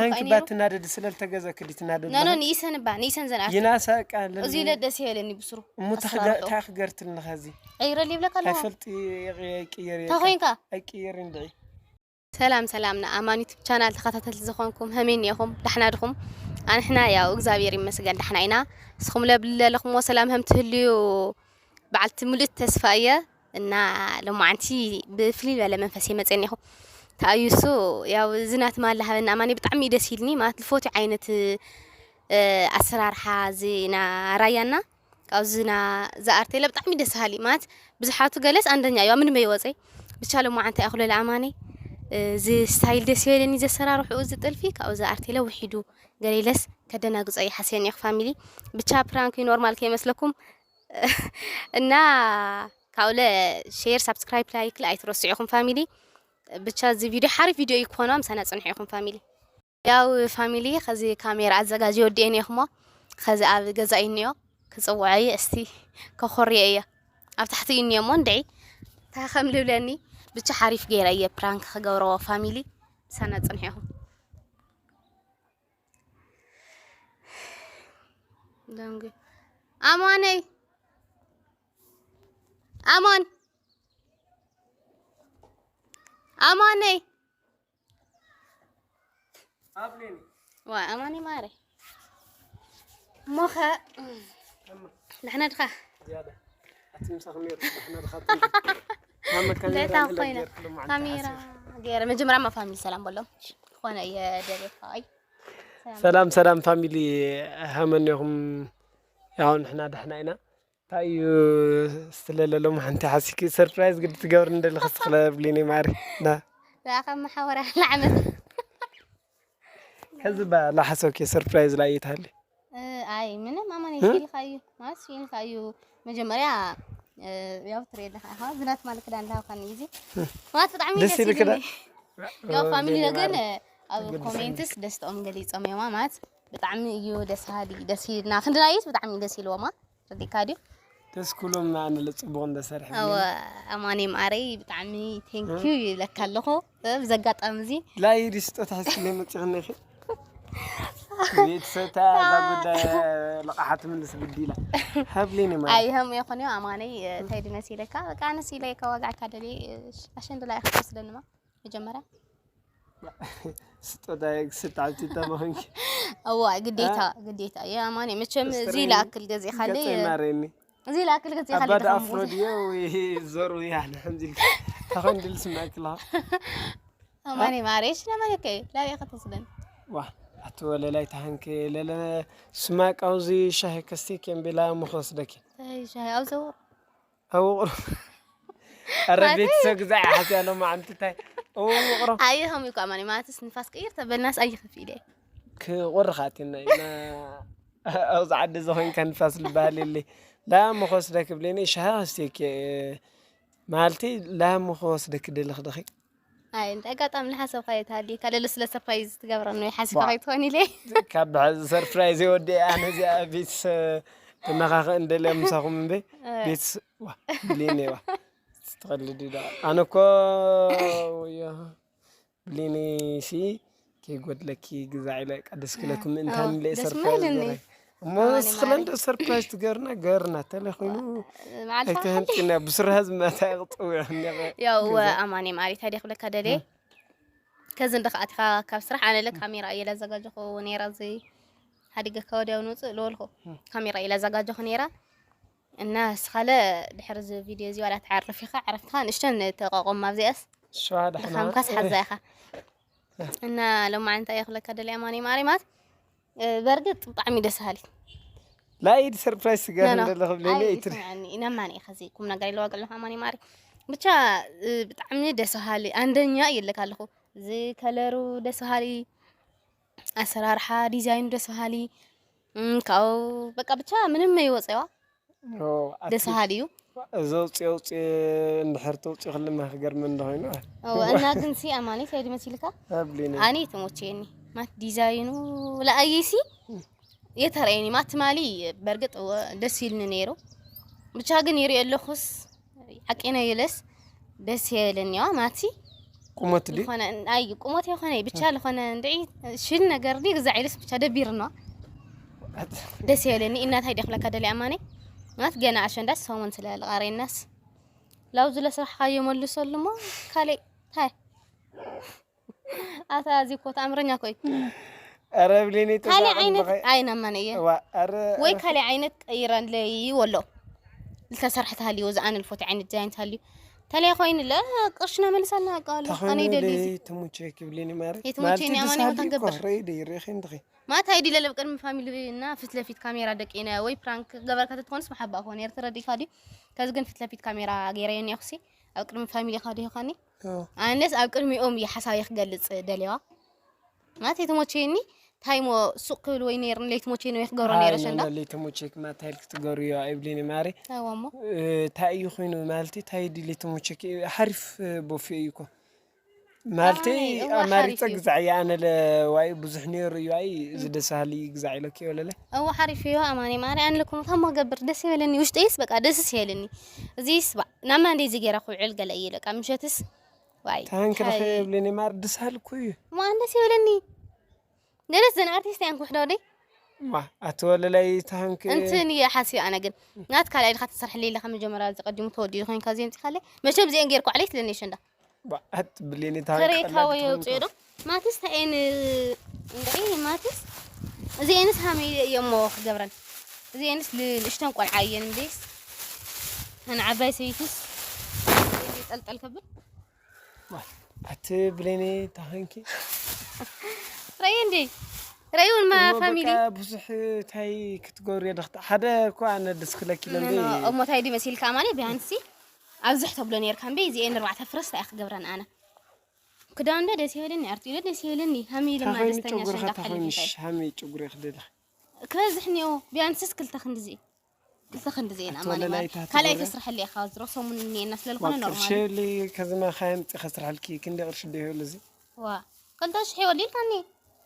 እንክባ ትናደዲ ስለልተገዘ ክዲ ትናደዲ ኖ ኖ ኣለኻ? ንኢሰን እባ ንኢሰን ዘን ኣርቲ ይናሳ ቃል እዚ ኢለ ደስ ይበለኒ ብስሩ እሞ ታኽገ- ኣሰራርሑ። ታኽገርትልኒ ኸዚ ዕይረል ይብለካ ኣለኹ ኣይፈልጥ ይቅየር እንታይ ኮይንካ ኣይቅየር እንድዒ ሰላም ሰላም ንኣማን ዩቱብ ቻናል ተኸታተልቲ ዝኾንኩም ሀሜን ኢኹም ዳሕና ድኹም ኣንሕና ያው እግዚኣብሔር ይመስገን ዳሕና ኢና ንስኹም ለብል ለለኹምዎ ሰላም ከም ትህልዩ በዓልቲ ሙሉእ ተስፋ እየ እና ሎማዓንቲ ብፍልይ ዝበለ መንፈስ እየ መፅአ እኒኹ ተኣዩሱ ያው እዚ ናትማ ላሃበና ኣማኒ ብጣዕሚ እዩ ደስ ኢልኒ ማለት ልፎትዩ ዓይነት ኣሰራርሓ እዚ ና ራያና ካብዚ ና ዝኣርቴለ ብጣዕሚ ደስ ሃሊ ማለት ብዙሓቱ ገለስ ኣንደኛ እዩ ምንም ኣይወፀይ ብቻ ሎማዓንቲ ኣኹለለ ኣማኒ እዚ ስታይል ደስ ይበለኒ ዘሰራርሕኡ እዚ ጥልፊ ካብኡ ዝኣርቴለ ውሒዱ ገሌለስ ከደናግፀ ይሓስየኒ ኢኹ ፋሚሊ ብቻ ፕራንክ ኖርማል ከይመስለኩም እና ካብኡለ ሼር ሳብስክራይብ ላይክ ኣይትረስዑ ኢኹም ፋሚሊ ብቻ እዚ ቪድዮ ሓሪፍ ቪድዮ እዩ ክኾኑ ምሳና ፅንሑ ኢኹም ፋሚሊ ያው ፋሚሊ ከዚ ካሜራ ኣዘጋጅ ወዲኤን ኢኹሞ ከዚ ኣብ ገዛ እዩ እኒኦ ክፅውዖ እየ እስቲ ከኮርዮ እየ ኣብ ታሕቲ እዩ እኒኦ እሞ እንድዒ እንታይ ከም ልብለኒ ብቻ ሓሪፍ ገይረ እየ ፕራንክ ክገብረዎ ፋሚሊ ምሳና ፅንሑ ኢኹም ደንጉ ኣማነይ ኣማን ኣማነይ ዋ ኣማነይ ማረ ሞኸ ንሕና ድኻ እንታይ ኮይና ካሜራ ገይረ መጀመርያ ማ ፋሚሊ ሰላም በሎም ዝኾነ እየ ደቤት ካባይ ሰላም ሰላም ፋሚሊ ሃመኒኹም ያው ንሕና ደሕና ኢና እንታይ እዩ ስለለሎም ሓንቲ ሓሲኪ ሰርፕራይዝ ግዲ ትገብር እንደለኸ ስክለ ብሊኒ ማሪ ና ዳኸ መሓወራ ላዕመት ከዚ ባ ላሓሰብኪ ሰርፕራይዝ ላይ ይታሊ ኣይ ምንም ኣማን ይልካ እዩ ማስ ይልካ እዩ መጀመርያ ያው ትሬድ ለካ ዝናት ማለት ክዳን ላሃውካኒ እዚ ማለት ብጣዕሚ ደስ ይልክ ዳ ያው ፋሚሊ ግን ኣብ ኮሜንትስ ደስተኦም ገሊጾም እዮም ማለት ብጣዕሚ እዩ ደስ ሃሊ ደስ ይልና ክንድናይት ብጣዕሚ ደስ ይልዎም ተረዲእካ ድዩ? ደስ ክብሎም ኣነ ለፅቡቕ እንደሰርሐ እወ ኣማኔ ማረይ ብጣዕሚ ቴንኪዩ ይብለካ ኣለኹ ብዚ ኣጋጣሚ እዚ ላይድ ስጦታ ሒዝክለይ መፂኽኒ ኢኺ ቤተሰብታ እዛ ጉዳይ ልቓሓ ትምልስ ግዲ ኢላ ሃብሊኒ ማለት ኣይህም ይኹን እዩ ኣማነይ እንታይ ድመሲለካ በቃ ኣነስ ኢለ ከዋጋዕካ ደልየ ኣሸንድላ ኢኻ ትወስደንማ መጀመርያ ስጦታ ክስጣልቲ ተመኸንኪ እዋ ግዴታ ግዴታ እዩ ኣማኒ መቸም እዚ ላክል ገዚእካለይ ማረኒ እዚ ላክል ገዚእካለይ ኣባዳ ኣፍሮ ድዮ ወይ ዘሩ ያ ንሕምዚ ተኸንድል ስማክላ ኣማኒ ማሬሽ ነማኒ ከ ላቢያ ከተስደን ዋ ኣቲ ወለላይ ተሃንከ ለለ ስማቃውዚ ሻሂ ከስቴ ኬምቤላ ምኸስደኪ ሻሂ ኣብዘው ኣብ ውቕሮ ኣረ ቤተሰብ ግዛዕ ሓስያ ሎማዓንቲ እንታይ እው ውቕሮ ኣየ ከምኡ እኳ ማኒ ማለትስ ንፋስ ቀይር ተበልናስ ኣይኽፍ ኢለ ክቑር ኻቲና ኢና ኣብዚ ዓዲ እዚ ኮይንካ ንፋስ ዝበሃል የለ ላሞ ክወስደክ ብለኒ ሻሃ ክስቴክ ማለቲ ላሞ ክወስደክ ደለኽ ደኺ ኣይ እንደ ኣጋጣሚ ንሓሰብካ የትሃልዩ ካለሉ ስለ ሰርፕራይዝ ትገብረኒ ወይ ሓሲብካ ከይትኾን ኢለ ካብ ብሓዚ ሰርፕራይዝ የወዲ ኣነ እዚኣ ቤትሰ ትመኻኸ እንደለ ምሳኹም እምበ ቤትስ ዋ ብሌኔ ዋ ትኸልድ ዳ ኣነ እኮ ወዮ ብሌኔ ሲ ከይጎድለኪ ግዛዕ ኢለ ቀደስ ክለኩም ምእንታን ኢለ ሰርፕራይዝ ገይረ እሞ ስኽለ እንደ ሰርፕራይዝ ትገርና ገርና ተለ ኮይኑ ኣይተህንጥና ብስርሃ ዝመታ ይቕጥው ያው ኣማኔ ማሪ ታዲያ ክብለካ ደልየ ከዚ እንደ ከኣቲኻ ካብ ስራሕ ኣነ ለ ካሜራ እየ ላዘጋጀኹ ነይራ እዚ ሓዲገካ ወዲያው ንውፅእ ልበልኹ ካሜራ እየ ላዘጋጀኹ ነይራ እና እስኻለ ድሕሪ እዚ ቪድዮ እዚ ዋላ ትዓርፍ ኢኻ ዓረፍትኻ ንእሽተን ተቋቆም ኣብዚኣስ ድኻምካስ ሓዛ ኢኻ እና ሎማዓንቲ እየ ክብለካ ደልየ ኣማኒ ማሪማት በርግጥ ብጣዕሚ ደስ ሃሊት ላይድ ሰርፕራይዝ ትገርም ዘለኹ ብለኒ ኣይትስምዐኒ ኢናማኒ ኢኻ እዚ ቁም ነገር ኢለዋ ገለኹ ኣማኒ ማሪ ብቻ ብጣዕሚ ደስ ሃሊ ኣንደኛ ይልካ ኣለኹ እዚ ከለሩ ደስ ሃሊ ኣሰራርሓ ዲዛይኑ ደስ በሃሊ ካብኡ በቃ ብቻ ምንም ይወፅዋ ደስ በሃሊ እዩ እዚ ውፅኦ ውፅኦ እንድሕር ተውፅኦ ክልማ ክገርመ እንደኮይኑ እና ግን ሲ ኣማኒ ሳይድ መሲልካ ኣብሊኒ ኣነ ተሞቼኒ ማት ዲዛይኑ ለኣየሲ የተረየኒ ማት ትማሊ በርግጥ ደስ ይልኒ ነይሩ ብቻ ግን ይሪኦ ኣለኹስ ሓቂነ ይለስ ደስ የለኒዋ ማቲ ቁመት ድዩ? ዝኾነ ኣይ ቁመት ይኾነ ብቻ ዝኾነ እንድዒ ሽል ነገር ድዩ ግዛዕ ኢልስ ብቻ ደቢርና። ደስ የለኒ እናታይ ደኽለካ ደሊ ኣማነይ። ማለት ገና ኣሸንዳስ ሰሙን ስለ ልቓረየናስ ላው ዝለ ስራሕካ የመልሰሉ እሞ ካልእ ታይ ኣታ እዚ እኮ ተኣምረኛ እኮ እዩ። ኧረ ብሌኒ ካልእ ተዛቐ ዓይነት በኸ- ኣይናማነ እየ ዋ፣ ኧረ ወይ ካልእ ዓይነት ቀይረለይ ወሎ ዝተሰርሐት ሃልዩ ዝኣነ ልፎት ዓይነት ዲዛይን ሃልዩ ተለይ ኮይኑለ ቅርሽና መልሳልና ኣቃዋሎ ኣነ ተኾይኑ ይደሊ እዚ ተሙቼ ክብሌኒ ማረ የተመቸኝ ማለት ኣማኒ ደስ ወታን ሃልዩ እኮ ገበር። ኸይደ ይርኢኺ እንድኺ ማታ ይዲ ለለብ ቅድሚ ፋሚሊ እና ፊት ለፊት ካሜራ ደቂነ ወይ ፕራንክ ገበርካ ተትኮንስ ብሓባ ኮን ኤርትራ ዲካ ድዩ ከዚ ግን ፊት ለፊት ካሜራ ገይረዮ ኒኹሲ ኣብ ቅድሚ ፋሚሊ ካ ድዩ ኻኒ ኣነስ ኣብ ቅድሚኦም እየ ሓሳበይ ክገልጽ ደልየዋ ማለት የተመቸየኒ ታይሞ ሱቅ ክብል ወይ ነይር ለይትመቸኒ ወይ ክገብሮ ነይረ ሸንዳ ለይተሞቼክ ማታይል ክትገርዮ ኣይብሌኒ ማረ ታይዋሞ እንታይ እዩ ኮይኑ ማለት እንታይ ድዩ ለይተሞቼክ ሓሪፍ ቦፌ እዩ እኮ ማለተይ ኣይ፣ እወ፣ ኣማሪፀ ሓሪፍ እዩ። ግዛዕ እያ ኣነ ለዋይ ብዙሕ ነይሩ እዩ ኣይ እዚ ደስ ሃሊ ግዛዕ ኢለኪ ወለለ እወ ሓሪፍ እዩ ኣማኒ ማሪ ኣንልኩም ታሞ ገብር ደስ ይበለኒ ውሽጠይስ በቃ ደስስ ይበለኒ እዚስ ባ ናማ እንደዚ ገይራ ክውዕል ገለ እየ በቃ ምሸትስ ዋይ ታንክ ረኸ የብለኒ ማር ደስ ሃሊ እኮ እዩ ማን ደስ ይበለኒ ደረስ ዘን ኣርቲስት ያን ኩሕዶ ደይ ዋ ኣቲ ወለላይ ታንክ እንትን እየ ሓስዮ ኣነ ግን ናት ካልኣይ ድኻ ትሰርሕለይ ኢለካ መጀመርያ ዝቀዲሙ ተወዲኡ ኮይንካ ዘምፂካለይ መቸም እዚአን ገይርኩ ዓለይ ትለኒ ሸንዳ ኣት ብሌኒ ታንክ ከሬካ ወይ የውፅዮ ዶ ማቲስ ታኤን እንድዒ ማቲስ እዚአንስ ሃመይ እየሞ ክገብረን እዚአንስ ንእሽተን ቆልዓ እየን እንዴስ ኣነ ዓባይ ሰይትስ ጠልጠል ከብል ኣቲ ብሌኒ ታንኪ ረይ እንዴ ረይ እውን ማ ፋሚሊ ብዙሕ እንታይ ክትገብር የደኽት ሓደ እኮ ኣነ ደስ ክለኪ ለንዴ እሞ ታይ ድዩ መሲልካ ኣማኒ ቢያንሲ ኣብዝሕ ተብሎ ነርካ እምበይ እዚአን ኣርባዕተ ፍረስ እንታይ ክገብረን ኣነ ክዳን ዶ ደስ ይበለኒ ኣርቲሎ ደስ ይበለኒ ሃሚ ድማ ታኾይኒ ደስተኛ ጨጉርኻ ሸንዳ ታኾይኒ ሓሊፊ ሃሚ ጨጉሪ ክደልኽ ክበዝሕ እኒኦ ቢያንስስ ክልተ ክንድዚ እዩ ክልተ ክንድዚ እየን ኣማኒ ኣቶለላይ ማለት ታተጎረ? ካልኣይ ተስርሐለይ ኢኻ ዝሮ ሰሙን እኒኤና ስለልኮነ ኖርማል ቅርሸለይ ከዝማ ካየምፂ ከስርሐልኪ ክንደ ቅርሺ ዶ ይህሉ እዚ ዋ ክልተ ሽሕ ይወሊልካኒ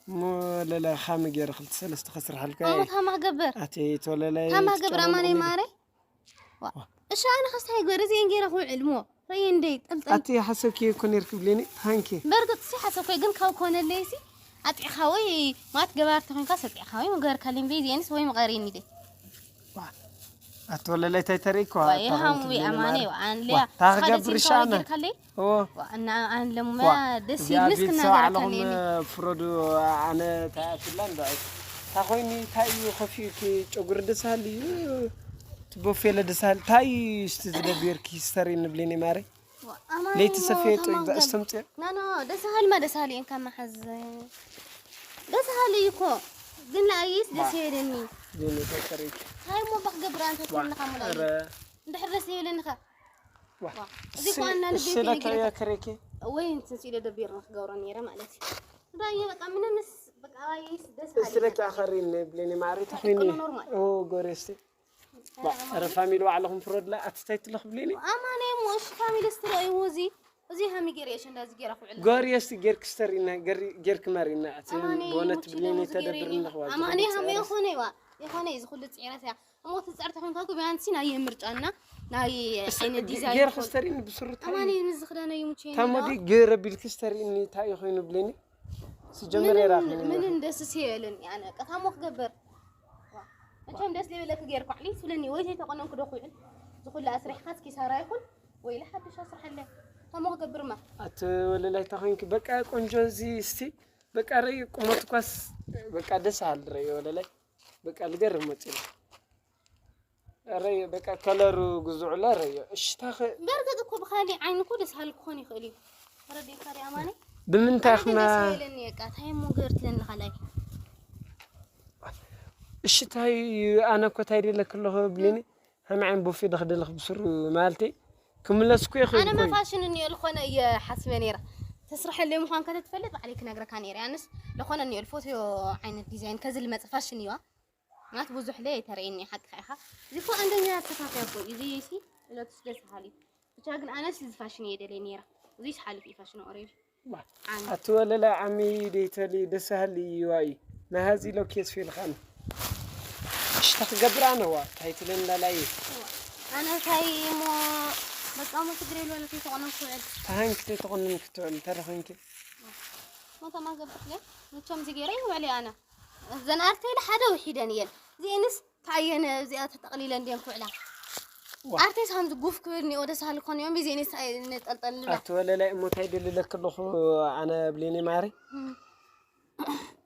እሞ ለለ ካሚ ገይረ ክልተ ሰለስተ ከስርሐልካ እሞ ታማ ክገብር ኣቲ ተወለላይ ታማ ክገብር ኣማኒ ማረ ዋ እሺ ኣነ ከስታይ ገይረ እዚአን ገይረ ክውዕል እሞ ረይ እንዴ ጠልጠል ኣቲ ሓሰብኪ እኮ ነርክ ብሌኒ ሃንኪ በርግጥ ሲ ሓሰብከ ግን ካብ ኮነለይ ሲ ኣጢዕኻ ወይ ማት ገባር ተኾንካ ሰጢዕኻ ወይ መገበርካ ሊምቤ ዚአንስ ወይ መቐሪኒ ደ ኣቲ ወለላይ ታይ ተሪእኮ ወይ ሃሙ ወይ ኣማነ ወይ ኣንልያ ታክገብር ሻና ጌርካለይ ኦ እና ኣን ለሙማ ዋ፣ ደስ እዚኣ ይብልስ ቤት ክና ሰው ገረካ ዓለኹም ኔኒ ፍረዱ ኣነ ተኣትላ እንዳ ታኾይኒ እንታይ እዩ ከፊኡኪ ጨጉሪ ደሳል እዩ ትቦፌለ ደሳል እንታይ እዩ እስቲ ዝደብርኪ ስተሪ ንብሌኒ ማረ ለይቲ ሰፊየ ጦይ ዘስተምፅኦ ናኖ ደስ ሃልማ ደስ ሃልየን ካብ መሓዝ ደስ ሃል እዩ እኮ ግን ለኣይስ ደስ ይበለኒ ዜኒ ተጠሪኪ ታይ ሞ ባክ ገብር ኣንተ ትንኻ ሙላ ኧረ እንድሕር ደስ ይበለኒ ኸ ዋ እዚ እኮ ኣና ልቤ ስለካ ይነግረካ ያከረኪ ወይ እንትን ሲለ ደቢርና ክገብሮ ነይረ ማለት እዩ ራየ በቃ ምንምስ በቃ ራየይስ ደስ ሃል ስለካ ከሪን ብሌኒ ማረ ታኾይኒ ኖርማል ኦ ጎሬስቲ ኧረ ፋሚሊ ባዕልኹም ፍረድላ ኣትታይ ትለኽ ብሌኒ ኣማነ ሞ እሺ ፋሚሊ ስትረእይዎ እዚ እዚ ሃሚ ገይረ እሺ እንዳዚ ገይራ ኩዕል ጎሪ እስቲ ጌርክ ስተሪና ገሪ ጌርክ መሪና እቲ ኣማኒ በእውነት ሙቺ ብሌኒ ደሞዝ ገይረ ተደብር እዩ። እንለኽዋ ኣማኒ ሃሚ ይኾነ ይዋ ይኾነ እዚ ኩሉ ጽዕረት እያ እሞ ትጸዕር ተኾንካ እኮ ቢያንስ ናይ ምርጫና ናይ ዓይነት ዲዛይን ጌርክ ስተሪኒ ብስሩታ ኣማኒ ምስ ዝኽዳነ እዩ ሙቺ ታሞዲ ገረ ቢልክ ስተሪኒ እንታይ ኮይኑ ብሌኒ ስጀመር የራኽ ምን እንደስ ሲየልን ያነ ቀታሞ ክገበር መቸም ደስ ሊበለክ ጌርኩ ዕሊ ስለኒ ወይ ዘይተቆነንኩ ዶ ኩዕል ዝኹላ ኣስሪሕካስ ኪሳራ ይኹን ወይ ለሓድሽ ኣስርሐለ ታሞ ክገብርማ ኣቲ ወለላይ ተኾይንኪ በቃ ቆንጆ እዚ እስቲ በቃ ረይ ቁመት ኳስ በቃ ደስ ኣል ረይ ወለላይ በቃ ልገርም መጽእ ረይ በቃ ከለሩ ግዙዕለ ረዮ እሽታኸ በርግጥ እኮ ብካሊእ ዓይኒ እኮ ደስ ሃል ክኾን ይኽእል እዩ ተረዲእካ ዲ ኣማኒ ብምንታይ ክና ለኒ በቃ ታይ ሞ ገርትለኒ ኻላይ እሽታይ ኣነ እኮ ታይ ደለ ክለኹ ብሊኒ ሃምዓን ቦፌ ደኽደልኽ ብስሩ ማለተይ ክምለስ እኮ ይኽእል ኣነ እኮ እዩ። መፋሽን እኒኦ ዝኾነ እየ ሓስበ ነይረ ተስርሐለይ ምዃን ከተትፈልጥ ባዕለይ ክነግረካ ነይረ ኣነስ ለኾነ እኒኦ ልፎትዮ ዓይነት ዲዛይን ከዚ ልመፀ ፋሽን እዩዋ ማለት ብዙሕ ለ ተርእየኒ ሓቂ ኢኻ እዚ እኮ ኣንደኛ ተፋትያ እኮ እዩ እዚ ሲ እለቱስ ደስ በሃሊ ብቻ ግን ኣነስ እዚ ፋሽን እየ ደለይ ነይረ እዚስ ሓሊፍ እዩ ፋሽን ኦሬዲ ኣቲ ወለላይ ዓሚ ደይተሊ ደስ ሃሊ ይዋይ ናሃዚ ሎኬስ ፊልኻን ሽታ ክገብር ኣነዋ ታይትልን ላላይ ኣነ እንታይ እሞ በቃ እሞ ችግር የለውም። ለከይ ተቆነን ክውዕል። ታሃንክ ተቆነን ክትውዕል ተረኸንኪ። ሞታ ማገብርለ መቸም ዚገረ ይውዕል ኣነ። ዘን ኣርቴ ለሓደ ውሒደን እየን። ዚእንስ ታየን እዚኣ ተጠቕሊለ እንዲየን ክውዕላ። ኣርቴስ ከምዚ ጉፍ ክብል ኒኦ ደስ ሃልኮን እዮም። ዚእንስ ነጠልጠል ንብላ። ኣትወለላይ እሞ ታይ ደልለክ ኣለኹ ኣነ ብሌኒ ማሪ።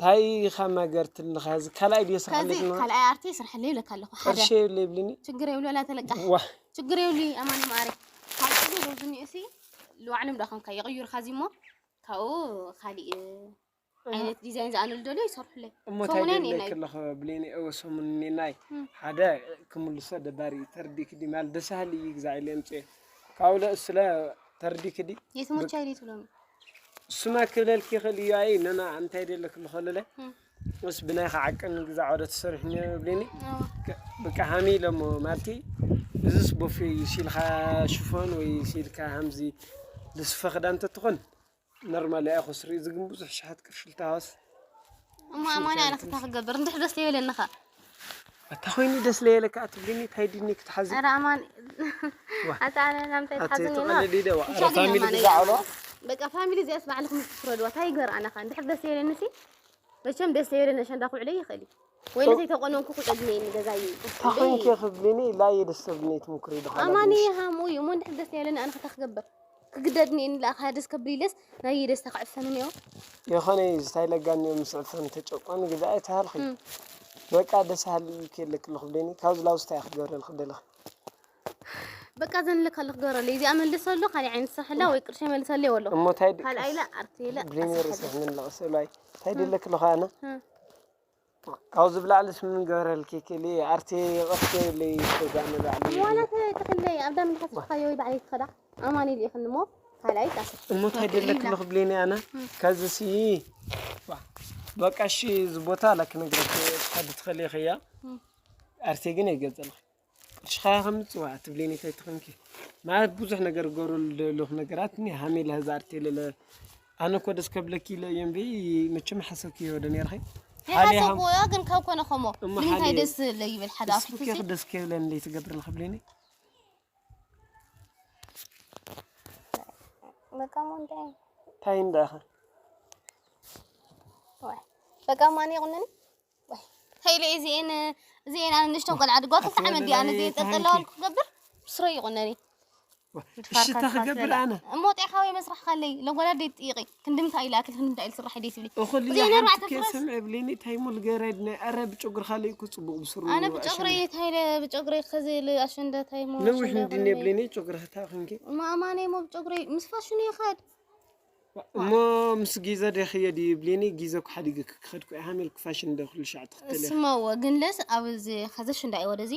ታይ ኻማ ገርትልኻ እዚ ካልኣይ ድዮ ስራሕ ከዚ ኣለክ ነው? ካልኣይ ኣርቴ ስራሕ ለይ ይብለካ ኣለኹ። ሓደ ቅርሺ የብለ ይብልኒ። ችግር የብሉ ወላ ተለቃ ዋ ችግር የብሉ ኣማኒ ማሪ። ካብ ችግር የብሉ እሲ ልዋዕሎም ዳኸም ካየ ቀይሩ ካዚ እሞ ካብኡ ካሊእ ዓይነት ዲዛይን ዝኣነሉ ደሎ ይሰርሑለይ። እሞ ታይ ሰሙንያን ደልለክ የናይ ኣለኹ ብሌኒ እወ ሰሙን ኔናይ ሓደ ክምልሶ ደባሪ ተርዲክ ዲ ማል ደሳህል እዩ ግዛዕ ኢለ ምጽእ ካብኡ ለእስለ ተርዲክ ዲ የትሞቻ ይትብሎም እሱማ ክብለልኪ ይኽእል እዩ ኣይ ነና እንታይ ደለክ ኣለኹ ለለ ምስ ብናይ ኸዓቅን ግዛዕ ወደ ተሰርሕኒ ብሌኒ በቃ ሃሚ ኢለሞ ማለቲ እዚስ ቦፌ እዩ ሲልካ ሽፎን ወይ ሲልካ ሃምዚ ልስፈ ክዳን ተትኾን ኖርማል እያ ክስሪ እዚ ግን ብዙሕ ሸሓት ቅርሺ ልታወስ እሞ ኣማኒ ኣነ ክታ ክገብር እንድሕ ደስ ይበለኒ ኸ ኣታ ኮይኑ ደስ ለየለካ ኣትብልኒ ታይ ድኒ ክትሓዚ ኧረ ኣማኒ ኣታ ኣነ ናምታይ ኣቲ ትሓዝኒ ማ ተቐለዲ ደዋ ብቻ ግን ፋሚሊ ኣማኒ ግዛዕ ኣልዋ በቃ ፋሚሊ እዚኣስ ባዕልኹም ትፍረድዋ ታይ ይገር ኣነ ኸ እንድሕ ደስ ይበለኒ ሲ መቸም ደስ ይበለኒ ኣሸንዳ ክውዕለ ይኽእል እዩ ወይ ነተይ ተቆነንኩ ክውዕል ነይ ንገዛ እዩ ታኾይንኪ ክብልኒ ላየ ደስ ተብልኒ ትምክሪ ድኻ ኣማኒ ሃሙ እዩ እሞ እንድሕ ደስ ይበለኒ ኣነ ክታ ክገብር ክግደድኒ እየ ንላእኻ ደስ ከብል ኢለስ ናይ ደስታ ክዕፈንኒ እዮ የኾነ እዩ ዝታይ ለጋኒ ምስ ዕፈን ተጨቆን ግዛዕ ኣይተሃልኺ በቃ ደስ ሃሊ ከየለክ ኣለኹ ብለኒ ካብዚ ላውስታ እያ ክትገብረልክ ደለኺ በቃ ዘንልካ ኣለክ ገረለ እዚኣ መልሰሉ ካሊእ ዓይነት ስራሕላ ወይ ቅርሺ መልሰሉ ይወሎ እሞ ታይ ካልኣይላ ኣርቴላ ብሌኒ ርእስኽ ምንለቕ ስእላይ ታይ ደለክ ኣለኹ ኣነ ካብዚ ብላዕሊ ስምን ገበረልኪ ክሊ ኣርቴ ቐፍቴ ለይ ተጋነ ባዕሊ ዋላ ተክለይ ኣብ ዳም ንሓስካዮ ወይ ባዕለይ ትኸዳ ኣማኒ ልኢኽኒ እሞ ካልኣይ ጣስ እሞ ታይ ደለክ ኣለኹ ብሌኒ ኣነ ከዚ ሲ በቃ እሺ እዚ ቦታ ላክ ነግረክ ሓዲ ትኸሊ ኸያ ኣርቴ ግን ይገልጸልክ ቅርሽኻ ከምጽዋ ትብሌኒ ታይ ትኸንኪ ማለት ብዙሕ ነገር ገሩ ለለኹ ነገራት ኒ ሃሜላ ህዛ ኣርቴ ለለ ኣነ እኮ ደስ ከብለኪ ኢለ እየ እምበይ መቸም ሓሰብኪ ወደ ነርኺ ሓሊያ ሓሰብኩ ግን ካብ ኮነ ኸሞ እሞ ንምንታይ ሓሊያ ደስ ለይብል ሓደ ኣፍኪ ስኩኪ ደስ ከብለ እንደ ትገብር ለኽብሌኒ በቃ ሞ እንታይ ታይ እንዳኻ ወይ በቃ ማን ይቁነኒ ወይ ሀይለ እዚኤን እዚኤን ኣነ ንእሽተን ቆልዓ ድጓ ክልተ ዓመት ዲኣ ኣነ እዚኤን ጠጠለዋል ክገብር ስረ ይቁነኒ እሺ ተኽገብር ኣነ እሞ ጤኻ ወይ መስራሕ ካለይ ለጓዳ ደይ ጥይቂ ክንድምታ ኢለ ኣክል ክንድምታ ኢለ ስራሕ ደይ ትብሊ እኹል እዚኤን ኣርባዕተ ያሓትክ ፍረስ ሰምዐ ብሌኒ ታይ ሞ ልገረድ ናይ ኣረ ብጨጉርኻ ለይኩ ጽቡቕ ብስሩ ኣነ ብጨጉረይ ታይለ ብጨጉረይ ከዚ ኣሸንዳ ታይ ሞ ነዊሕ እንድነ ብሌኒ ጨጉርኻ ታኽንኪ ማማነይ ሞ ብጨጉረይ ምስ ፋሽኑ ይኸድ እሞ ምስ ጊዘ ደ ክየድ ብሌኒ ጊዘ ኩ ሓዲገ ክኸድኩ እየ ሃሜልኩ ፋሽን ደ ኩሉ ሻዕ ትኽተል እየ ስማዎ ግን ለስ ኣብ እዚ ኸዚ ኣሸንዳ እዩ ወደዚ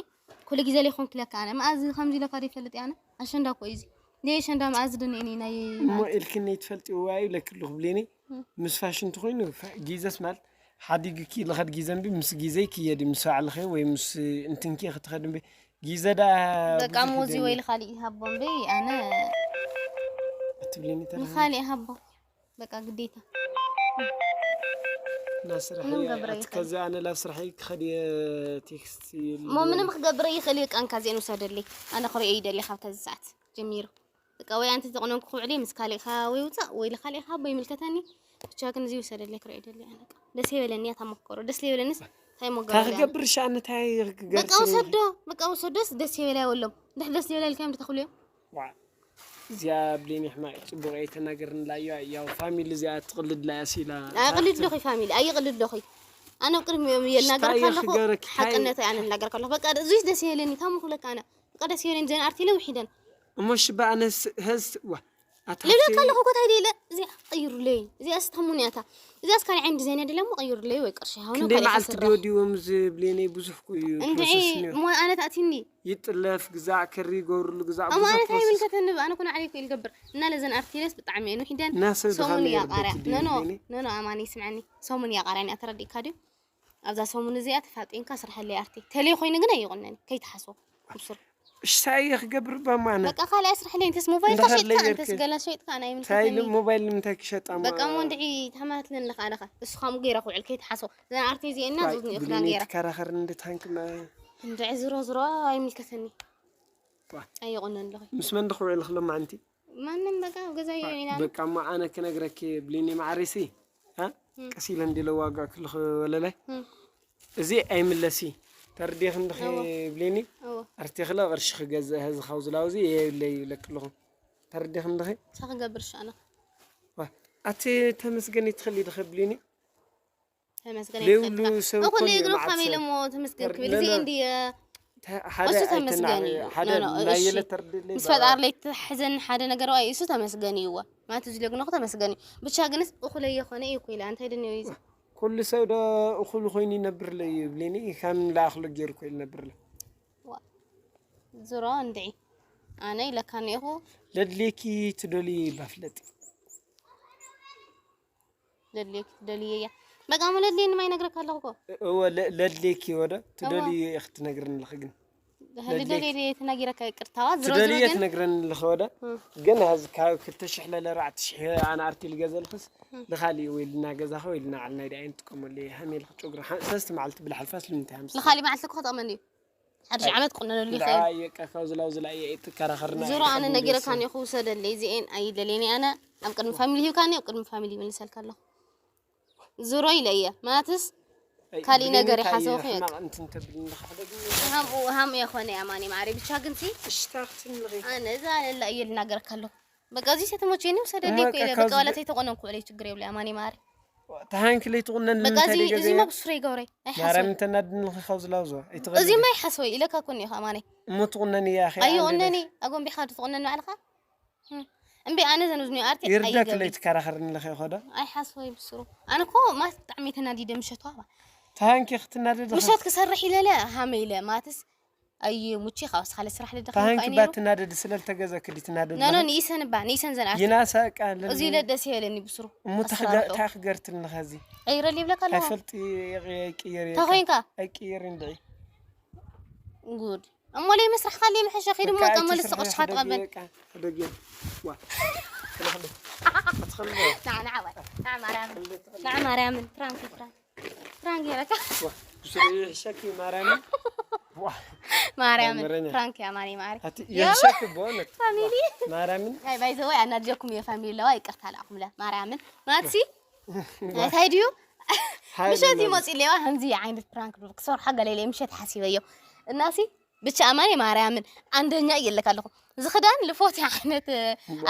ኩሉ ግዜ ለይኮንኩ ኢለካ ኣነ መኣዝ ከምዚ ኢለካ ዶ ይፈልጥ ኣነ ኣሸንዳ እኮ እዩ እዚ ለይ ኣሸንዳ መኣዝ ድንእኒ ናይ እሞ ኢልክኒ ትፈልጢ ዋዩ ለክልኹ ብሌኒ ምስ ፋሽን ተኾይኑ ጊዘስ ማለት ሓዲግኪ ልኸድ ጊዘ እምቢ ምስ ጊዘይ ክየድ ምስ ባዕልኸ ወይ ምስ እንትንኪ ክትኸድ እምቢ ጊዘ ዳ በቃ ሞዚ ወይ ልኻሊእ ይሃቦ እምበይ ኣነ ኣትብለኒ ተራ ንኻሊእ ሃቦ በቃ ግዴታ ላስራሕ ምንም ገብረ ይኽእል። ከዚ ኣነ ላስራሕ ክኸድ ቴክስት እሞ ምንም ክገብረ ይኽእል እዩ ቃንካ ዜን ውሰደለይ ኣነ ክሪኦ ይደሊ ካብ ከዚ ሰዓት ጀሚሩ በቃ ወይ ኣንቲ ተቆነንኩ ክውዕል ምስ ካሊእካ ወይ ውፃእ ወይ ልካሊእካ ሃቦ ይምልከተኒ ብቻ ግን እዚ ውሰደለይ ክሪኦ ይደሊ ኣነ በቃ ደስ ይበለኒ እያ ተሞከሮ ደስ ይበለኒስ እንታይ ሞገር ካክገብር ሻ እንታይ በቃ ውሰዶ በቃ ውሰዶስ ደስ ይበላ ይወሎም ድሕ ደስ ይበላ ኢልካዮም ተኽልዮም እዚኣ ብሌኒ ሕማቅ ፅቡቅ ኣይተናገርንላ እያ ያው ፋሚሊ እዚኣ ትቅልድላ እያ ሲላ ኣይቅልድ ዶኺ ፋሚሊ ኣይቅልድ ዶኺ ኣነ ኣብ ቅድሚኦም እየ እናገርካ ኣለኹ ሓቅነት ኣነ እናገርካ ኣለኹ በቃ እዙይ ደስ ይበለኒ ታሙ ክብለካ ኣነ በቃ ደስ ይበለኒ ዘን ኣርቲለ ውሒደን እሞ ሽባ ኣነስ ሀዝ ዋ ልብለካ ኣለኹ ኮታይ ደለ እዚኣ ቀይሩለይ እዚኣ ስተሙን እያታ እዚኣ እስካኒ ዓይን ዲዛይን ደለ እሞ ቀይሩለይ ወይ ቅርሺ ሃውነ ክንደይ መዓልቲ ድወዲዎም ዝብሌኒ ብዙሕ ኩ እዩ እንድዒ ሞ ኣነ ታእቲኒ ይጥለፍ ግዛዕ ክሪ ይገብርሉ ግዛዕ ኣሞ ኣነ እንታይ ይምልከተኒ ኣነ ኩነ ዓለይኩ ኢልገብር እና ለዘን ኣርቲለስ ብጣዕሚ እየን ውሒደን እናሰብ ሰሙን ድኻሚ እያ ቃርያ የርበቲ ድዩ ነኖ ብሌኒ ነኖ ኣማኒ ስምዐኒ ሰሙን እያ ቃርያ እኒኣ ተረዲእካ ድዩ ኣብዛ ሰሙን እዚኣ ተፋጢንካ ስርሐለይ ኣርቲ ተለይ ኮይኑ ግን ኣይቆነኒ ከይትሓስቦ ብሱር እሽታይ እየ ክገብር በማነ በቃ ካልኣይ ስርሐለይ እንተስ ሞባይልካ እንድሕር ሸጥካ ለየርክ- እንተስ ገላ ሸጥካ ኣና እንታይ ይምልከተኒ ሞባይል ንምንታይ ክሸጣ እሞ በቃ እሞ እንድዒ ተማትለኒ ኣለኻ እሱ ከምኡ ገይረ ክውዕል ከይትሓስቦ እዘን ኣርቲ እዚኤና ዋይ፣ ዙት ንእኽላ ብሌኒ ገይረ ትከራኸር እንድታንክማ እንድዒ ዝሮ ዝሮ ኣይምልከተኒ ኣይቆነን ኣለኹ። ምስ መን ድኽውዕል ክሎ ማዓንቲ? ማንም በቃ ኣብ ገዛ እዩ ኢና። በቃ እሞ ኣነ ክነግረኪ ብሊኒ ማዕሪሲ እ? እም። ቀስ ኢለ እንዲለ ዋጋ ክልኽ ወለላይ እም። እዚ ኣይምለሲ ተርዲኽ እንድኺ እወ። ብሊኒ እወ ኣርቲኽለ ቅርሺ ክገዝእ ህዚ ካብ ዝላውዚ የብለይ ይብለክ ኣለኹ። ተርዲኽ እንድኺ ሳኺ ገብር ሻና ዋ፣ ኣቲ ተመስገን ይትኽል ይድኸ ብሊኒ ተመስገን ለይብሉ ይትኸል ሰብ እኮ ኮን ለይግሮ ይብዓት ከመይ ሰብ። ኢሎሞ ተመስገን ክብል ለ- እዚ ለ- እንዲ ተ- ሓደ እሱ ኣይተናዕ- ተመስገን እዩ። ሓደ ኖ፣ ኖ፣ ናየለ እሺ። ተርድለይ ምስ ፈጣር ለይተሓዘን ሓደ ነገር ዋይ እሱ ተመስገን እዩ። እዋ ማት እዚ ለግኖ ተመስገን እዩ። ብቻ ግንስ እኹለ የኾነ እዩ እኮ ኢላ እንታይ ደንዮ እዩ። ኩሉ ሰብ ዶ እኹል ኮይኑ ይነብር ለ ይብለኒ ከም ላእኽሎ ገይሩ ኮይኑ ይነብር ለ ዝሮ እንድዒ ኣነ ኢለካ ነይኹ ለድሌኪ ትደልዩ ባፍለጥ ለድልየኪ ትደልየ እያ። በቃ መለድልየ ንማይ ነግረካ ኣለኹ እኮ እወ ለ- ለድሌኪ ወደ ትደልዩ ኢኽ ትነግርኒ ኣለኺ ግን ልደልየ ተናጊረካ ይቅርታዋ ዝሮ ዝሮ ትደልየ ግን ትነግረኒ ኣለኺ ወደ እም። ግን ሀዚ ካብ ክልተ ሽሕ ለለ ኣርባዕተ ሽሕ ኣነ ኣርቲ ልገዘልኽስ ልኻሊ ወይ ልና ገዛኸ ወይ ልና ዓልና ዳይ ንጥቀመሉ ሃሜልክ ጨጉሪ ሓ- ሰለስተ መዓልቲ ብላ ሓልፋስ ልምንታይ ሃምስ ልኻሊ መዓልቲ እኮ ክጠመኒ እዩ ሓደ ሺህ ዓመት ቁነነሉ ይኽእል የቀ ካብ ዝላው ዝላ እየ ትከራኸርና ዝሮ ኣነ ነጊረካ ኒኹ ውሰደለይ እዚኤን ኣይደልየን እየ ኣነ ኣብ ቅድሚ ፋሚሊ ሂብካኒ ኣብ ቅድሚ ፋሚሊ ይምልሰልካ ኣለኹ ዝሮ ኢለ እየ ማለትስ ካሊእ ነገር ይሓስበ ክየት ሕማቕ እንትን ተብል ንኽሕደግ ሃም ሃም የኾነ ኣማኒ ማሪ ብቻ ግን ሲ እሽታኽትን ንኺ ኣነ እዛ ለላ እየ ልናገረካ ኣለኹ በቃ እዚ ሴት ሞቼኒ ውሰደለይ እማ እኮ ኢለ ካብ በቃ ዋላ ዝብ- ተይተቆነንኩ ለይ ችግር የብለ ኣማኒ ማሪ ተሃንኪ ለይትቑነን በቃ እዚ ንምንታይ እዚ ደገዘ መብስሮ ይገብረ ማርያም እንተናድንልኺ ካብ ዝላውዞ እዚ ማይ ሓስወ ኢለካ ኮን ኢኻ ኣማኒ እሞ ትቑነን እያ ኸ ኣይቑነኒ ኣጎንቢኻ ትቑነን ባዕልኻ እምቢ ኣነ ዘንዝኒ ኣርቲ ይርደክ ኣይገብሪ ለይትከራኸርኒ ለኸ ኸዶ ኣይሓስወ ይብስሩ ኣነ እኮ ማት ብጣዕሚ ተናዲደ ምሸት ዋባ ተሃንኪ ክትናደድ ምሸት ክሰርሕ ኢለለ ሃመ ኢለ ማትስ ኣይ ሙቺ ካብ ስኻለ ስራሕ ልደካ ተሃንኪ ኮይኑ ባ ትናደድ ስለልተገዘ ክዲ ትናደድ ኖኖ ንኢሰን ባ ንኢሰን ዘን ኣርቲ ይናሰቃ ለኒ እዚ ኢለ ደስ ይበለኒ ብስሩ እሞ ኣሰራርሑ። ታክገርትልኒ ኸዚ ቀይረል ይብለካ ኣለኹ ኣይፈልጥ ይቅየር ተኾይንካ ኣይቅየር እንድዒ ጉድ እሞ ለይ መስራሕካ ለይ መሐሸ ኺድ እሞ ቀመል ስቆሽካ ትቐበል ትኽእል ንዓ ንዓ በል ንዓ ማርያምን ንዓ ማርያምን ፕራንክ ፕራንክ ፕራንክ ገይረካ ሸኪ ማርያምን ማርያምን መረኛ። ፕራንክ እያ ማሪ ማሪ ኣቲ የሸክ በእውነት ፋሚሊ ማርያምን ናይ ባይዘወይ ኣናድጀኩም እየ ፋሚሊ ኣለዋ ይቅርታ ልኣኹምለ ማርያምን ማትሲ እንታይ ድዩ ሓይሊ ምሸት ኣለዎ። ይመፅእ ኣለዋ ከምዚ ዓይነት ፕራንክ ዶ ክሰርሖ ገለ ኢለ ምሸት ሓሲበዮ እናሲ ብቻ ኣማኒ ማርያምን ኣንደኛ እየለካ ኣለኹ ዝኽዳን ልፎት ዓይነት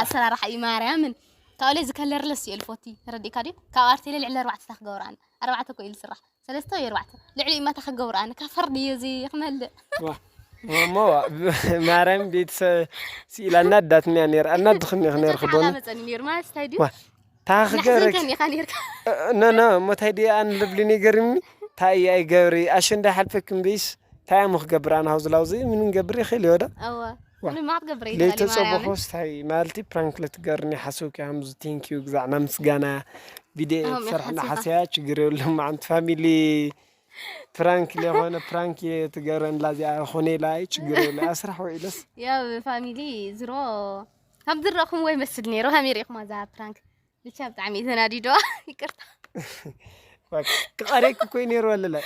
ኣሰራርሓ እዩ ማርያምን ካብኡ ዝከለርለስ እየ ልፎቲ ተረዲእካ ድዩ ካብ ኣርቴለ ልዕሊ ኣርባዕተ ክገብር ኣነ ኣርባዕተ እኮ እዩ ዝስራሕ ሰለስተ ወይ ኣርባዕተ ልዕሊ እማ ተኸገብር ኣነ ካብ ፈርድ እዩ እዚ ክመልእ ዋ እሞ ማርያም ቤተሰብ ስኢላና ኣዳትና ነይራ ኣናድኽኒ ኢኽ ነይርክ በእውነት መፀኒ ነይሩ ማለት እንታይ ድዩ ዋ ታኽገረክ ናሕዘንከን ኢኻ ነይርካ ኖ ኖ እሞ እንታይ ድየ ኣን ልብሊ ነይገርኒ እንታይ እየ ኣይገብሪ ኣሸንዳ ሓልፈክ እምበይስ እንታይ እሞ ክገብር ኣነ ሃውዝላውዚ ምን ገብር ይኽእል ይወዳ እወ ዋ። ምንም ኣትገብረ ለይተፀበኾስ እንታይ ማለቲ ፕራንክ ለትገርኒ ሓሰብኪ ሃምዙ ቴንኪዩ ግዛዕና ምስጋና ቪድዮ ኣዎ፣ ትሰርሕና ሓሲብካ። ሓሰያ ችግር የብሎም ማዓንቲ ፋሚሊ ፕራንክ ለኾነ ፕራንክ ትገረን ላዚኣ ኾነ ኢላ ችግር የብለ ኣስራሕ ወኢለስ ያው ፋሚሊ ዝሮ ከም ዝረኹም ወይ መስል ነይሩ ከመይ ሪኢኹማ እዛ ፕራንክ ብቻ ብጣዕሚ እዩ ተናዲዶ ይቅርታ ክቐሬክ ኮይ ነይሩ ኣለለ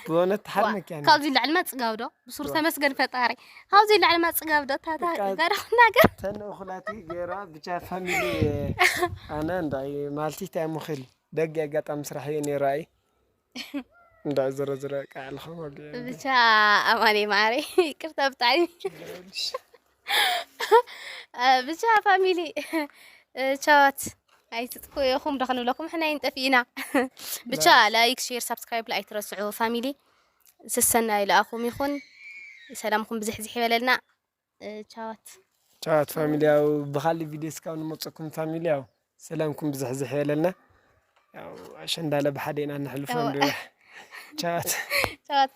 ብሆነት ሓርነክ ያኒ ካብዚ ላዕልማ ፅጋብ ዶ ብሱር ተመስገን ፈጣሪ ካብዚ ላዕልማ ፅጋብ ዶ ታታ በቃ- ጋዳ ክናገር ተን እኹላቲ ገይራ ብቻ ፋሚሊ ኣነ እንታይ ማለቲ እንታይ ምኽል ደግ ኣጋጣሚ ስራሕ እየ ነይሩ ኣይ እንዳ ዝረዝረ ቃል ኸመ ብቻ ኣማኔ ማዕረ ይቅርታ ብጣዕሚ ብቻ ፋሚሊ ቻዋት ኣይትጥፉ ኢኹም ዶ ክንብለኩም ሕና ይንጠፊ ኢና ብቻ ላይክ ሼር ሳብስክራይብ ኣይትረስዑ ፋሚሊ ስሰና ይልኣኹም ይኹን ሰላምኩም ብዝሕዝሕ ይበለልና ቻዋት ቻዋት ፋሚሊ ያው ብኻሊ ቪዲዮ እስካብ ንመፀኩም ፋሚሊ ያው ሰላምኩም ብዝሕዝሕ ይበለልና ያው ኣሸንዳለ ብሓደ ኢና ንሕልፎ ያው- እንዲ ቻዋት ቻዋት